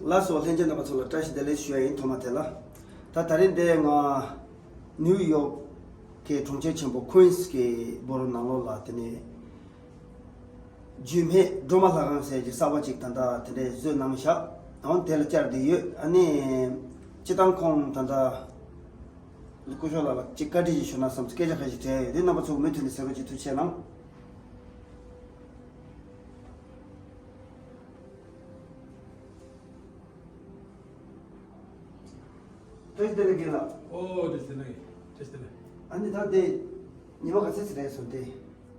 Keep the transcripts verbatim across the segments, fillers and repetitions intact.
ལགས་སོ། ལྷན་རྒྱས་རྣམ་པ་ཚོ་ལ་བཀྲ་ཤིས་བདེ་ལེགས་ཞུ་ཡ་ཡིན། ཐོག་མ་དེ་ལ། ད་ད་རིང་འདི་ང་ནིའུ་ཡོག་གི་གྲོང་ཁྱེར་ཆེན་པོ་ཁུན་སི་གི་སྦོ་རོ་ནང་ལོགས་ལ། དེ་ནས་རྒྱུད་སྨད་སྒྲོལ་མ་ལྷ་ཁང་ཟེར་གྱི་གསར་པ་ཅིག་ད་ལྟ་དེ་འདྲའི་བཟོས་གནང་བཞག་འོ་དེ་ལ་བཅར་བསྡད་ཡོད། ཨ་ནི་སྤྱིར་བཏང་ཁོང་ད་ལྟ་སྐུ་ཞབས་ལགས་ལ་ཅིག་བཀའ་འདྲི་ཞིག་ཞུ་ན་བསམ། སྐད་ཆ་ཁ་ཤས་དྲན་ཡོད་དེ། རྣམ་པ་ཚོ་མུ་མཐུད་ནས་གསན་རོགས་ཅིག་ཐུགས་རྗེ་གནང་། བཀྲ་ཤིས་བདེ་ལེགས་རྒན་ལགས། ཨོ་བཀྲ་ཤིས་བདེ་ལེགས། བཀྲ་ཤིས་བདེ་ལེགས། ཨ་ནི་ད་དེ་ཉི་མ་ག་ཚོད་ཙམ་རེད་སོང་དེ།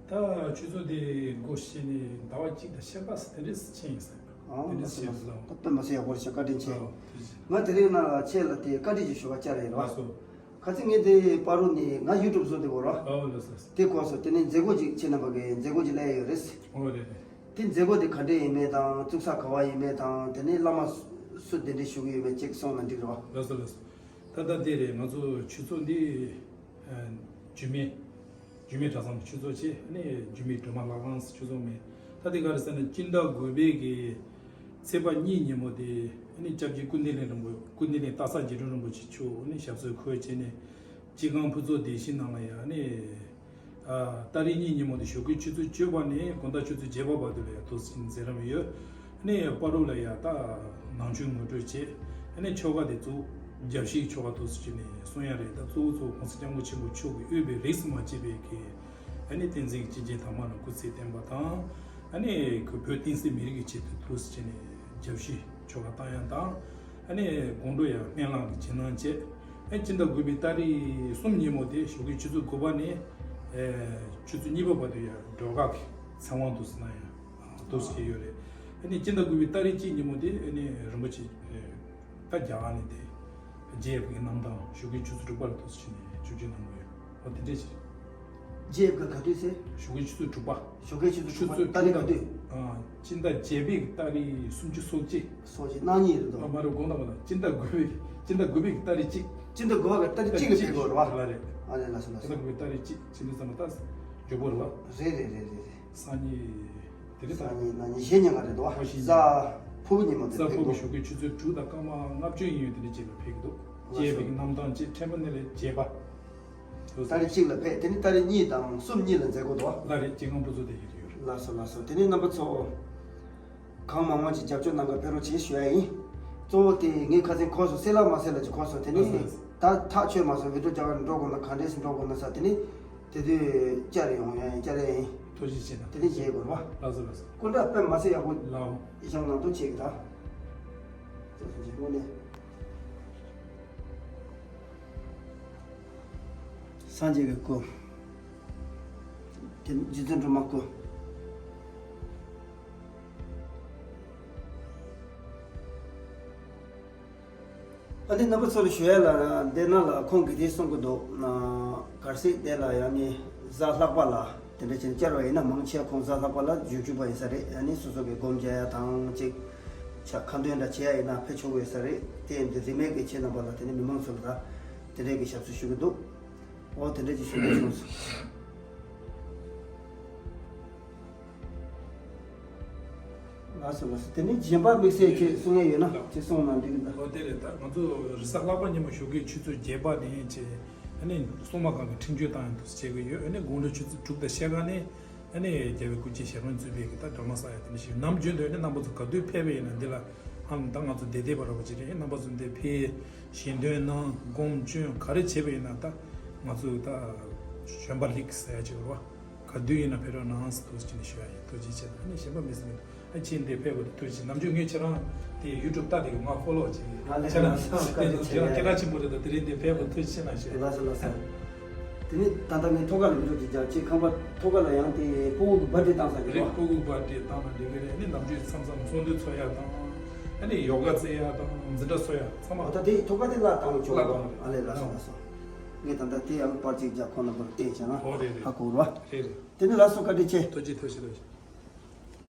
ད་ཆུ་ཚོད་དེ་སྒོ་ཕྱེ་ནས་ཟླ་བ་གཅིག་དང་ཕྱེད་ཀ་ཙམ་དེ་འདྲས་ཕྱིན་ཡིན་ས། ཨོ་དེ་འདྲས་ཕྱིན་ཡིན་ས། ད་དཔེ་མ་སྲིད་ཡག་པོ་རེད་ཤག་བཀའ་དྲིན་ཆེ། ཨོ་ཐུགས་རྗེ་ཆེ། ང་དེ་རིང་ན་ཁྱེད་ལ་དེ་བཀའ་འདྲི་ཅིག་ཞུ་བ་བཅར་ཡིན་རོགས། ལགས་སོ། ཁ་སང་ངས་དེ་པ་རུ་ནས་ང་ཡུ་ཊུབ་བཟོ་དེ་གོ་རོགས། ཨོ་ལགས་སོ། དེ་གོ་སོང་། དེ་ནས་མཛད་སྒོ་ཅིག་ཁྱེད་རྣམ་པ་གི་མཛད་སྒོ་ཅིག་སླེབས་ཡོད་རེད། ཨོ་རེད་རེད། དེ་མཛད་སྒོ་དེ་ག་འདྲས་ཡིན་མིན་དང་བཙུགས་ས་ག་བ་ཡིན་མིན་དང་། དེ་ནས་བླ་མ་སུ་གདན་འདྲེན་ཞུ་གི་ཡོད་མེད་ཅིག་གསུངས་ན་འགྲིག་རེད་བ། ལགས་སོ་ལགས་སོ། ད་ལྟ་དེ་རེད། ང་ཚོ་ཆུ་ཚོད་འདི་ཨ་རྒྱུད་སྨད་རྒྱུད་སྨད་གྲྭ་ཚང་གི་ཆུ་ཚོད་བྱས། ཨ་ནི་རྒྱུད་སྨད་སྒྲོལ་མ་ལྷ་ཁང་ཆུ་ཚོད་མེད། ད་དེ་ག་རེ་ཟེར་ན་སྤྱི་ཟླ་དགུ་པའི་གི་ཚེས་པ་གཉིས་ཉིན་མོ་དེ་ཨ་ནི་སྐྱབས་རྗེ་ཀུན་བདེ་གླིང་རིན་པོ་ཀུན་བདེ་གླིང་སྟག་ཚང་རྗེ་དྲུང་རིན་པོ་ཆེ་མཆོག་ཨ་ནི་ཞབས་སོར་འཁོད་བྱས་ནས་སྤྱི་ཁང་ཕུན་ཚོགས་བདེ་ཆེན་ནང་ལ་ཡ་ཨ་ནི། ཨ་ཏ་རིག་གཉིས་ཉིན་མོ་དེ་ཞོགས་ཀའི་ཆུ་ཚོད་བཅུ་པ་ནས་དགོང་དག་ཆུ་ཚོད་བརྒྱད་པ་བར་དུ་ལ་ཡ་ཐུགས་སྲས་མཛད་རིམ་ཡོད། ཨ་ནི་པ་རུ་ལ་ཡ་ད་ནང་ཆོས་ངོ་སྤྲོད་བྱས། ཨ་ནི་ཆོ་ག་དེ་ཚོ་རྒྱབ་བཤིག་ཆོ་ག་ཐུགས་སྲས་བྱས་ནས་གསུང་ཡ་རེད། ད་གཙོ་བོ་གཙོ་བོ་༸གོང་ས་༸སྐྱབས་མགོན་ཆེན་པོ་མཆོག་གིས་དབུས་པའི་རིས་སུ་མ་ཆད་པའི་གི་ཨ་ནི་བསྟན་འཛིན་གྱི་སྤྱི་རྒྱལ་དར་མ་ལ་སྐུ་ཚེ་བརྟན་པ་དང་། ཨ་ནི་ཁོས་བོད་བསྟན་སྲིད་མི་རིགས་ཀྱི་ཆེད་དུ་ཐུགས་སྲས་བྱས་ནས་རྒྱབ་བཤིག་ཆོ་ག་བཏང་ཡ་དང་། ཨ་ནི་དགོང་དྲོ་ཡང་སྨན་བླ་གི་རྗེས་གནང་བྱས། ཨ་སྤྱི་ཟླ་དགུ་པའི་ཏ་རིག་གསུམ་ཉིན་མོ་དེ་ཞོགས་ཀའི་ཆུ་ཚོད་དགུ་པ་ནས་ཨ་ཆུ་ཚོད་གཉིས་པ་བར་དུ་ཡང་སྒྲོལ་དཀར་གྱི་ཚེ་དབང་དུ་གནང་ཡ་འདུག་སེ་ཡོད་རེད། ཨ་ནི་སྤྱི་ཟླ་དགུ་པའི་ཏ་རིག་གཅིག་ཉིན་མོ་དེ་ཨ་ནི་རིན་པོ་ཆེ་ཨ་ད་རྒྱ་གར་ནས་དེ་རྗེ་ཡབ་ཀྱི་རྣམ་ཐར་ཞོགས་ཀའི་ཆུ་ཚོད་དྲུག་པ་ལ་འདུག་སེ་བྱས་ནས་ཆིབས་བསྒྱུར་གནང་གི་ཡོད། འོ་དེ་འདྲས་ཞིག་རྗེ་ཡབ་ཀྱི་ག་དུས་ཟེར། ཞོགས་ཀའི་ཆུ་ཚོད་དྲུག་པ། ཞོགས་ཀའི་ཆུ་ཚོད་དྲུག་པ། ཏ་རིག་ག་དུས། ཨ་སྤྱི་ཟླ་བརྒྱད་པའི་ཏ་རིག་སུམ་ཅུ་སོ་གཅིག་སོ་གཅིག་གནངས་ཉིན་རེད་འདུག་ཨ་མ་རེད། དགོངས་དག་དགོངས་དག་སྤྱི་ཟླ་དགུ་པའི་སྤྱི་ཟླ་དགུ་པའི་ཏ་རིག་གཅིག་སྤྱི་ཟླ་དགུ་པ་གི་ཏ་རིག་གཅིག་ལ་ཕེབས་དགོས་རེད་བ། ལ་རེད། ཨ་ལས། ལགས་སོ་ལགས་སོ། སྤྱི་ཟླ་དགུ་པའི་ཏ་རིག་གཅིག་ཕྱི་ཟླ་ཙམ་པ་ད་མགྱོགས་པོ་རེད་བ། རེད་རེད་རེད་རེད་རེད། སང་ཉིན། དེ་རིང་ད། སང་ཉིན་ན་ཉི་ཤུ་ཉིན་ག་རེད་འདུག་བ། ཨོ་ཤི་གཟའ་ཕུར་བུ་ཉིན་མོ་དེ་གཟའ་ཕུར་བུ་ཕེབས་ཀྱི་འདུག་ཞོགས་ཀའི་ཆུ་ཚོད་དྲུག་དང་སྐར་མ་ལྔ་བཅུ་ཡིན་ཡོད། དེ་འདྲ་ཅིག་ལ་ཕེབས་ཀྱི་འདུག་ལགས་སོ། རྗེ་ཡབ་ཀྱི་རྣམ་ཐར་ཅེས་ཕྲེང་བ་ནས་ལས་རྗེས་པ། ཏ་རིག་གཅིག་ལ་ཕེབས། དེ་ནི་ཏ་རིག་གཉིས་དང་གསུམ་གཉིས་ལ་མཛད་སྒོ་འདུག་བ། ལ་རེད། སྤྱི་ཁང་ཕུན་ཚོགས་བདེ་ཆེན་དུ་ཡོད་རེད། ལགས་སོ་ལགས་སོ། དེ་ནི་རྣམ་པ་ཚོ་གང་མང་མང་ཅིག་རྒྱབ་སྐྱོར་གནང་ག་ཕེབས་རོགས་བྱེད་ཞུ་ཡ་ཡིན། གཙོ་བོ་དེ་ངས་ཁ་སང་གོ་སོང་། གསལ་ལ་མ་གསལ་ལ་ཅིག་གོ་སོང་། དེ་ནི་ལགས་སོ། ད་ཐག་ཆོད་མ་སོང་། བི་ཌིའོ་རྒྱག་ག་འགྲོ་དགོས་ན་ག་འདྲས་སེ་འགྲོ་དགོས་ན་ས། དེ་ནི། དེ་དུས་བཅར་ཡོང་ཡ་ཡིན། བཅར་ཡ་ཡིན། ཐུགས་རྗེ་ཆེ་གནང་། དེ་ནི་མཇལ་དགོས་རེད་བ། ལགས་སོ་ལགས་སོ། སྐུ་འདྲ་དཔེ་མ་སྲིད་ཡག་པོ། ལགས། ཡིད་བཞིན་ནང་དུ་བྱེད་ཀྱི་ད། ཙོག་སུ་མཇལ་དངོས་གནས། སངས་རྒྱས་ཀྱི་སྐུ། དེ་རྗེ་བཙུན་སྒྲོལ་མ་སྐུ། ཨ་ནི་རྣམ་པ་ཚོར་ཞུ་ཡ་ལ་འདི་ན་ལ་ཁོང་གིས་དེ་གསུང་གི་འདུག་གལ་སྲིད་དེ་ལ་ཡང་ནི་གཟའ་ལྷག་པ་ལ་དེ་འདྲ་བྱས་ནས་བཅར་བ་ཡིན་ན། མང་ཆེ་ཁོང་གཟའ་ལྷག་པ་ལ་རྒྱུན་བཅུག་པ་ཡིན་ས་རེད། ཨ་ནི་སོ་སོ་གི་སྒོམ་རྒྱག་ཡ་དང་ཅིག་ཆ་ཁ་འདོན་འདྲ་བྱེད་ཡ་ཡིན་ན་ཕེབས་ཆོག་གི་ཡོད་ས་རེད། དེ་འདི་རིས་མེད་ཀྱི་ཁྱེད་རྣམ་པ་ལ་དེ་ནི་མི་མང་ཚོ་ལ་ད་དེ་འདྲས་ཀྱི་ཞབས་སོར་ཞུ་གི་འདུག་འོ་དེ་འདྲས་ཀྱི་ཞུ་གི་བྱུང་སོང་། ལགས་སོ་ལགས་སོ། དེ་ནས་གཞན་པ་དམིགས་བསལ་ཅིག་གསུང་ཡས་ཡོད་ན་ཅིག་གསུངས་ན་འགྲིག་གི་འདུག་ཨོ་དེ་རེད། ད་ང་ཚོ་རེས་གཟའ་ལྷག་པ་ཉིན་མོ་ཞོགས་ཀའི་ཆུ་ཚོད་བརྒྱད་པ་ནས་བྱས། ཨ་ནི་སྲུང་མ་ཁང་གི་ཁྲིམས་གཅོད་བཏང་ཡ་འདུག་སེ་བྱེད་ཀྱི་ཡོད། ཨ་ནི་དགོང་དྲོ་ཆུ་ཚོད་དྲུག་དང་ཕྱེད་ཀ་ནས་ཨ་ནི་རྒྱལ་བའི་སྐུ་ཕྱྭའི་ཞལ་སྔོན་གཙོས་པའི་གི་ད་སྒྲོལ་མ་བསགས་ཡ་དེ་འདྲ་ཞིག་ནམ་རྒྱུན་དུ། ཨ་ནི་རྣམ་པ་ཚོ་ག་དུས་ཕེབས་པ་ཡིན་ན་འདི་ལ་ཨ་ནི་ད་ང་ཚོ་བདེ་བདེ་བར་བ་ཅིག་རེད། རྣམ་པ་ཚོ་འདིར་ཕེབས། ཞལ་འདོན་གནང་། སྒོམ་སྐྱོན་ག་རེ་བྱས་པ་ཡིན་ན་ད་ང་ཚོ་ད་བྱོན་པ་ལེགས་ཟེར་ཡ་ཅིག་ཡོད་རེད་བ། ག་དུས་ཡིན་ན་ཕེབས་རོགས་གནང་ཟེར་ཐུགས་རྗེ་ཆེ་ནས་ཞུ་ཡ་ཡིན། ཐུགས་རྗེ་ཆེ་གནང་། ཨ་ནི་གཞན་པ་མི་སྲིད་མི་འདུག་ཨ་ཁྱེད་འདིར་ཕེབས་པ་དེ་ཐུགས་རྗེ་ཆེ། ནམ་རྒྱུན་ངས་ཁྱེད་རང་དེ་ཡུ་ཊུབ་ལྟ་དེ་གི་ང་ཕོ་ལོ་བྱེད་ཀྱི། ཨ་ལས། ཁྱེད་རང་ལགས་སོ། བཀའ་དྲིན་ཆེ། ཁྱེད་རང་སྐད་གྲགས་ཆེན་པོ་རེད། ད་དེ་རིང་འདིར་ཕེབས་པ་ཐུགས་རྗེ་ཆེ་གནང་ཞུ། ལགས་སོ་ལགས་སོ། དེ་ནས་ད་ལྟ་ངས་ཐོག་ཁ་ལ་མི་འགྲོ་ཅིག་ཀྱང་ཅིག་ཁང་པ་ཐོག་ཁ་ལ་ཡང་དེ་སྤུ་གུ་གི་བར་ཌེ་བཏང་ས་རེད། རེད་བ། སྤུ་གུ་བར་ཌེ་བཏང་ན་འགྲིག་གི་རེད། ཨ་ནི་ནམ་རྒྱུན་མཚམས་མཚམས་ཚོགས་འདུ་ཚོགས་ཡ་དང་། ཨ་ནི་ཡོ་ག་རྩེ་ཡ་དང་འཛིན་གྲྭ་ཚོགས་ཡ་ཚང་མ། ཨོ་ད་དེ་ཐོག་ཁ་དེ་གླ་བཏང་ཆོག་གླ་བཏང་རེད། ཨ་ལས། ལགས་སོ་ལགས་སོ། ངས་ད་ལྟ་དེ་ཡང་པར་ཅིག་རྒྱག་ཁོང་རྣམ་པར་བསྟན་བྱས་ན་ཨོ་རེད་རེད། ཧ་གོ་རེད་བ། རེད་རེད། དེ་ནི་ལགས་སོ། བཀའ་དྲིན་ཆེ། ཐུགས་རྗེ་ཐུགས་རྗེ་ཐུགས་རྗེ།